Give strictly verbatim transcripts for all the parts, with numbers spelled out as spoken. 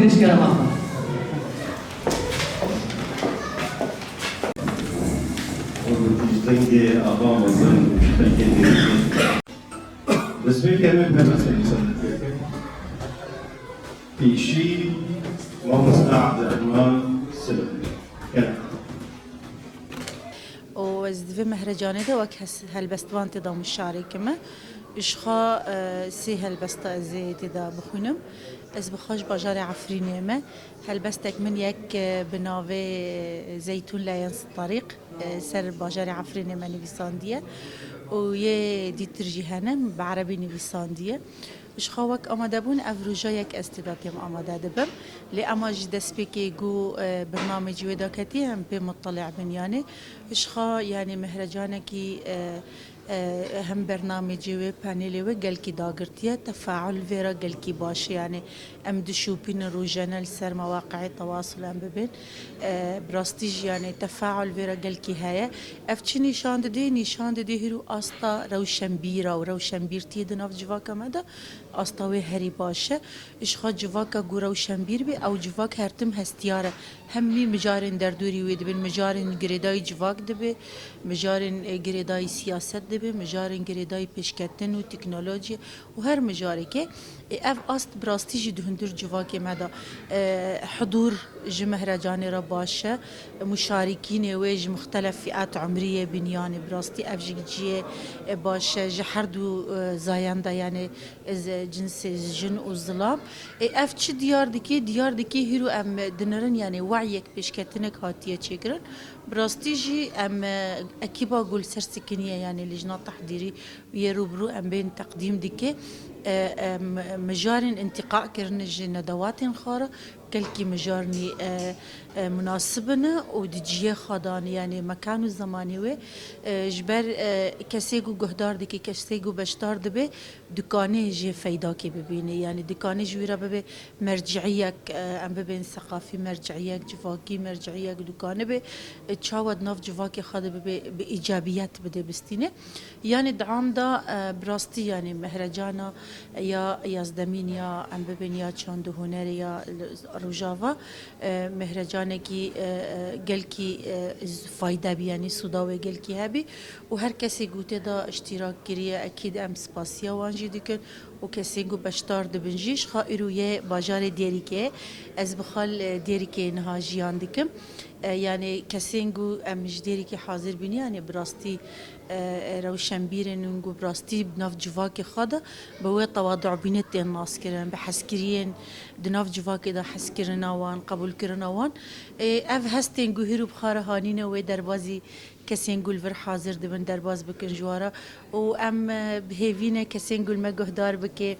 Eşkere mama. Ji dengê ava mezin û ji dengê dêrikê. Destpêkê em ê pêwestê li ser bikin. Pêşî mamoste Abdurrahman Silim. Kerem. û ez di vê mehrecanê de wek hes-, helbestvan tê de muşareke me. Ji xwe, e, sê helbesta ez ê tê de bixwînim. Ez bi xwe ji bajarê Efrînê me. Helbestek min yek, e, bi navê Zeytûn Leyens Tarîq, e, ser bajarê Efrînê me nivîsandiye. Û yê dîtir jî hene, bi erebî nivîsandiye. Ji xwe wek amade bûn, ev roja yek ez tê de têm amade dibim. Lê ema ji destpêkê ku, e, bernamecî wê daketî, em pê muttali'bin yanî. Ji xwe yanî mehrecanekî, e, e, hem bernamecê wê, panelê wê gelkî dagirtiye. Tefaul vê re gelkî baş e. Yanî em dişopînin rojane li ser mewaqi'ê tewasul em bibên. E, bi rastî jî yanî tefaul vê re gelkî heye. Ev çi nîşan dide? Nîşan dide hîrû asta rewşenbîra û rewşenbîrtiyê di nav civaka me de asta wê herî baş e. Ji xwe civaka ku rewşenbîr bê, ew civak her tim hestiyar e. Hemî mijarên derdorî wê dibin, mijarên girêdayî civak dibe, mijarên, e, girêdayî siyaset dibe, mijarên girêdayî pêşketin û teknolojî û her mijareke. E, ev ast bi rastî jî di hundir civakê me de, e, hidûr ji mehrecanê re baş e. Muşarikînê wê ji muxtelef fîat umrî yê bîn, yanî bi rastî ev jî cihê, e, baş e ji her du, e, zayan de, yanî ez, e, cinsê jin û zilam. E, ev çi diyar dike? Diyar dike hîro em dinirin, yanî we'yek pêşketinek hatiye çêkirin. Bi rastî jî em, e, ekîba ku li ser sikiniye, yanî lijna tehdîrî yê rûbirû em bên teqdîm dike. E, e, m-, mijarên întîqa kirin ji nedewatên xwe re gelkî mijarnî, e, e, munasib in û di cihê xwe de ne, yanî mekan û zemanê wê, e, ji ber, e, kesê ku guhdar dike, kesê ku beşdar dibe, dikane jê feydakê bibîne. Yanî dikane ji wî re bibe merciyek, e, em bibên seqafî, merciyek civakî, merciyek dikane be, e, çawa di nav civakê xwe de bibe, bi îcabiyet bide bistîne. Yanî di am de, e, bi rastî yanî mehrecana ya yazdemîn ya em bibên ya çand û hunerê ya li Rojava, e, mehrecanekî, e, e, gelkî, e, z-, fayde bî, yanî sûda wê gelkî hebî û her kesê ku tê de îştîrak kiriye, ekîd em spasiya wan jî dikin û kesên ku beşdar dibin jî. Ji xwe îro yê bajarê Dêrikê, ez bi xwe li Dêrikê niha jiyan dikim. E, yanî kesên ku em ji Dêrikê hazir bîne, yanî bi rastî, e, e, rewşenbîrên in ku bi rastî di nav civakê xwe de bi wê tewadu'bînê tên naskirin, bi hezkiriyên di nav civakê de hezkirina wan, qebûlkirina wan. E, ev hestên ku hîro bi xwe re hanîne wê derbazî kesên ku li vir hazir dibin derbaz bikin ji wan re. Û em, e, bi hêvî ne kesên ku li me guhdar bike,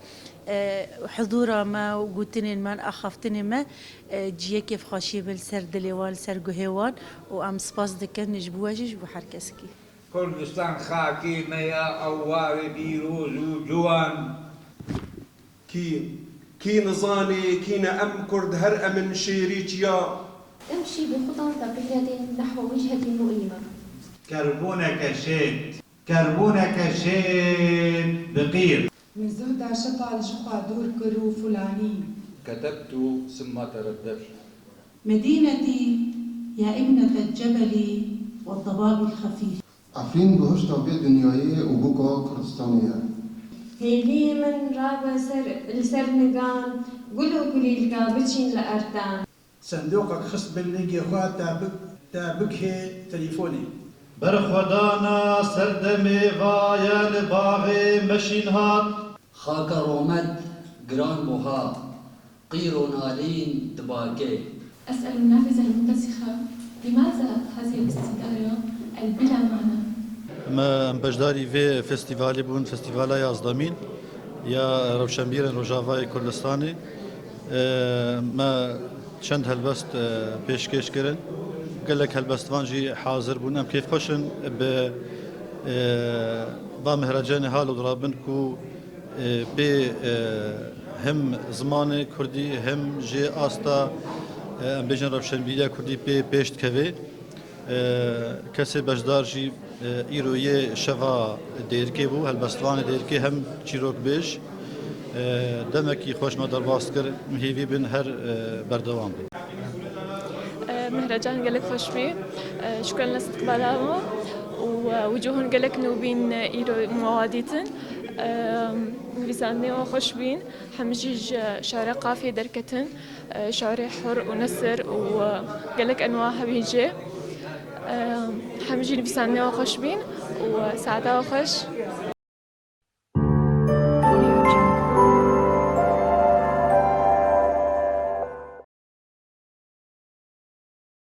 e, hizûra me û gotinên me, axaftinên me, e, cihê kêfxweşiyê be li ser dilê wan, li ser guhê wan û em spas dikin ji bo we jî, ji bo her kesekî. Kurdistan xakê me ya, ew warê pîroz û ciwan. Kî, kî nizanê, kî ne em Kurd, her em in şêrî çiya. Em şî bi xudan ve bigiredên nehwa wichetî mu'lîme. Kerbûneke şêt, kerbûneke şêt bi qîr. Min zuhda şepa li ji xwe dûr kir û fulanî. كتبت ثم ترددت. مدينتي يا ابنة الجبل والضباب الخفيف. Efrîn bihişta vê dinyayê û bûka Kurdistanê ye. Hêvî min rabe ser, li ser nigan, gul û kulîlka biçîn li erdan. Sendoqek xist bin lingê xwe ta bik-, ta bikê telîfonê. Berxwedana serdemê vaye li baxê meşîn hat. Xaka romet giran buha, qîr û nalîn dibake. أسأل النافذة المتسخة، لماذا هذه الاستدارة البلا معنى؟ Me, em beşdarî vê festîvalê bûn, festîvala yazdemîn ya rewşenbîrên Rojavayê Kurdistanê. E, me çend helbest, e, pêşkêş kirin. Gelek helbestvan jî hazir bûn. Em kêfxweş in bi, e, va mehrecanê halo dirabin ku, e, pê, e, hem zimanê kurdî hem jê asta, e, em bêjin rewşenbîriya kurdî pê pêş dikeve. E, kesê beşdar jî, e, îro yê şeva Dêrikê bû, helbestvanê Dêrikê hem çîrokbêj. Demekî xweş me derbas kir, hêvî bin her e, berdewam bin. Mehrecan gelek xweş bî. Şukran li Sidq Balamo û wicûhun gelek nû bîn îro û me wa dîtin. Nivîsandinê wa xweş bîn. Hem jî ji şare qafiyê derketin. Şarê hur û nesir û gelek enwa hebîn jê. Hem jî nivîsandinê wa xweş bîn û saeta wa xweş.